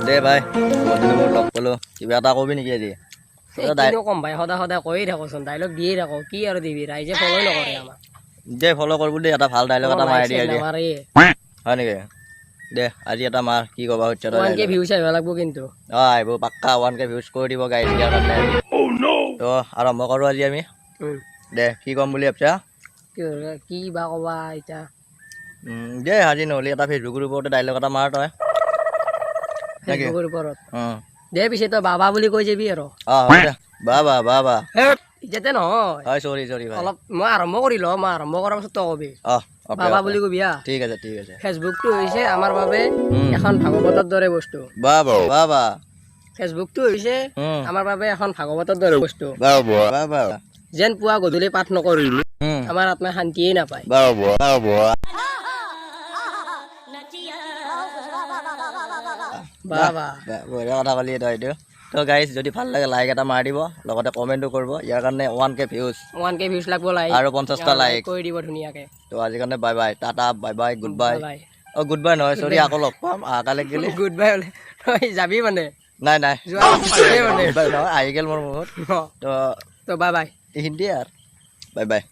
দে ভাই, বহুত দিনৰ মূৰত লগ পালোঁ, কিবা এটা কবি নেকি আজি? কিনো কম ভাই, সদায় সদায় কৈয়ে থাকোচোন, ডাইলগ দিয়ে থাকো। কি আৰু দিবি? ৰাইজে ফ'ল'ই নকৰে আমাক। দে, ফ'ল' কৰিব দে, এটা ভাল ডাইলগ এটা মাৰি দিয়ে আজি। নামাৰে। হয় নেকি? দে, আজি এটা মাৰ, কি ক'বা সুধিছ তই? 1K views আহিব লাগিব কিন্তু। অঁ, আহিব পাক্কা, 1K views কৰি দিব গাইজ ইয়াৰ কাৰণে। তো আৰম্ভ কৰোঁ আজি আমি। দে, কি ক'ম বুলি ভাবছা? কি বা ক'বা এতিয়া? দে, আজি নহ'লে এটা ফেচবুকৰ ওপৰতে ডাইলগ এটা মাৰ তই। ফেচবুকৰ ওপৰত? দে পিছে, তই বাবা বুলি কৈ যাবি আৰু। অঁ, হ'ব দে, বা বা বা বা। এতিয়াতে নহয়। হয়, চৰি চৰি ভাই। অলপ মই আৰম্ভ কৰি লওঁ, মই আৰম্ভ কৰাৰ পাছত তই কবি। অঁ। বাবা বুলি কবি হা। ঠিক আছে, ঠিক আছে। ফেচবুকটো হৈছে আমাৰ বাবে এখন ভাগৱতৰ দৰে বস্তু। বা বা বা। ফেচবুকটো হৈছে আমাৰ বাবে এখন ভাগৱতৰ দৰে বস্তু। বা বা বা। যেন পুৱা গধূলি পাঠ নকৰিলে আমাৰ আত্মাই শান্তিয়েই নাপায়। বা বা বা। বা বা। বঢ়িয়া কথা ক'লি তই এইটো। তো গাইজ, যদি ভাল লাগে লাইক এটা মাৰি দিব, লগতে কমেণ্টো কৰিব। ইয়াৰ কাৰণে 1K views. 1K views লাগিব, লাইক আৰু 50টা লাইক কৰি দিব ধুনীয়াকে। তো আজিৰ কাৰণে bye bye, tata, bye bye, good bye. অঁ, গুড বাই নহয়, চৰি, আকৌ লগ পাম অহাকালি গ'লে। গুড বাই হ'লে তই যাবি মানে? নাই নাই। যোৱা মানে গুড বাই নহয়, আহি গ'ল মোৰ মুখত। তো তো বাই বাই। এইখিনিতে আৰু, বাই বাই।